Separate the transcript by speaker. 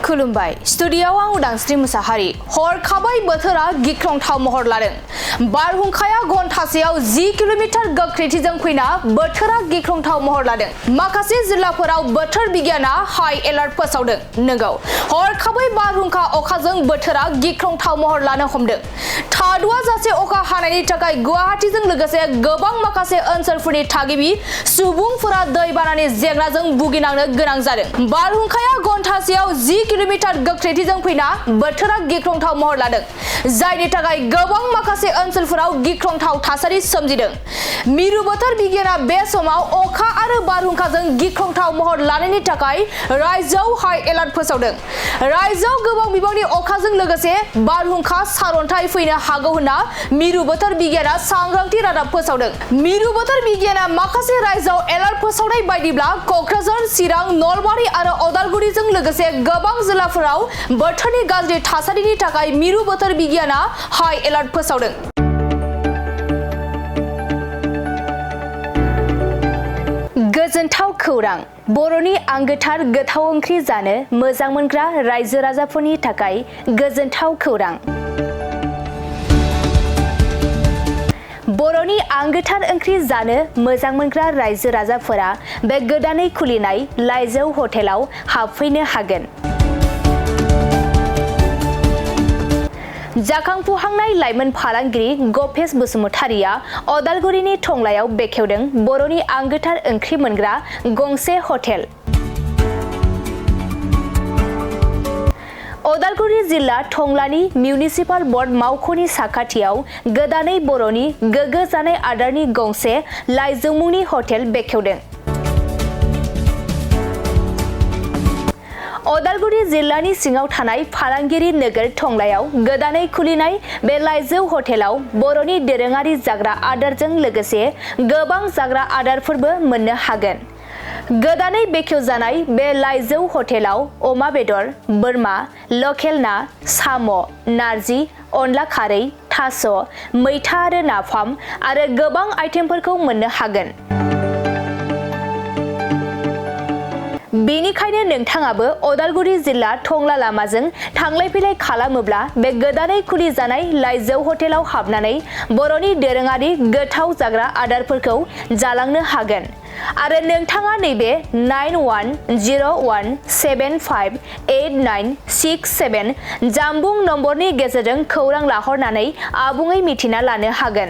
Speaker 1: खुलुमबाय स्टुडियोआव आं उदांस्रि मुसाहारि हरखाबै बोथोरा गिख्रंथाव महर लादों बारहुंखाया घन्टासेयाव 10 किल'मिटार गोख्रैथिजों फैना बोथोरा गिख्रंथाव महर लादों माखासे जिल्लाफोराव बोथोर बिगियाना हाई एलार्ट फोसावदों नंगौ हरखाबै बारहुंखा अखाजों बोथोरा गिख्रंथाव महर लानो हमदों थाद'आ जासे अखा हानायनि थाखाय गुवाहाटीजों लोगोसे गोबां माखासे ओनसोलफोरनि थागिबि सुबुंफोरा दैबानानि जेंनाजों भुगिनांनो गोनां जादों बारहुंखाया घन्टासेयाव 10 किल'मिटार गोख्रैथिजों फैना बोथोरा गिख्रंथाव महर लादों जायनि थाखाय गोबां माखासे ओनसोलफोराव गिख्रंथाव थासारि सोमजिदों मिरु बोथोर बिगियाना बे समाव अखा आरो बारहुंखाजों गिख्रंथाव महर लानायनि थाखाय रायजोआव हाई एलार्ट फोसावदों रायजोआव गोबां बिबांनि अखाजों लोगोसे बारहुंखा सारअन्थाइ फैनो हागौ होनना मिरु बोथोर बिगियाना सांग्रांथि रादाब फोसावदों मिरु बोथोर बिगियाना माखासे रायजोआव एलार्ट फोसावनाय बायदिब्ला क'क्राझार चिरां नलबारि आरो अदालगुरिजों लोगोसे गोबां जिल्लाफोराव बोथोरनि गाज्रि थासारिनि थाखाय मिरु बोथोर बिगियाना हाई एलार्ट फोसावदों गोजोनथाव खौरां बर'नि आंगोथार गोथाव ओंख्रि जानो मोजां मोनग्रा रायजो राजाफोरनि थाखाय गोजोनथाव खौरां बर'नि आंगोथार ओंख्रि जानो मोजां मोनग्रा रायजो राजाफोरा बे गोदानै खुलिनाय लाइजौ हटेलाव हाबफैनो हागोन जाखांफुहांनाय लाइमोन फालांगिरि गपेश बसुमतारिया अदालगुरिनि टंलायाव बेखेवदों बर'नि आंगोथार ओंख्रि मोनग्रा गंसे हटेल अदालगुरि जिल्ला टंलानि मिउनिसिपाल बर्ड मावख'नि साखाथियाव गोदानै बर'नि गोग्गो जानाय आदारनि गंसे लाइजौ मुंनि हटेल बेखेवदों अदालगुरि जिल्लानि सिङाव थानाय फालांगिरि नोगोर टंलायाव गोदानै खुलिनाय बे लाइजौ हटेलाव बर'नि दोरोङारि जाग्रा आदारजों लोगोसे गोबां जाग्रा आदारफोरबो मोननो हागोन गोदानै बेखेवजानाय बे लाइजौ हटेलाव अमा बेदर बोरमा लकेल ना साम' नारजि अनला खारै थास' मैथा आरो नाफाम आरो गोबां आइटेमफोरखौ मोननो हागोन बेनिखायनो नोंथाङाबो अदालगुरि जिल्ला टंला लामाजों थांलाय फैलाय खालामोब्ला बे गोदानै खुलिजानाय लाइजौ हटेलाव हाबनानै बर'नि दोरोङारि गोथाव जाग्रा आदारफोरखौ जालांनो हागोन आरो नोंथाङा नैबे 9101758967 जानबुं नम्बरनि गेजेरजों खौरां लाहरनानै आबुङै मिथिना लानो हागोन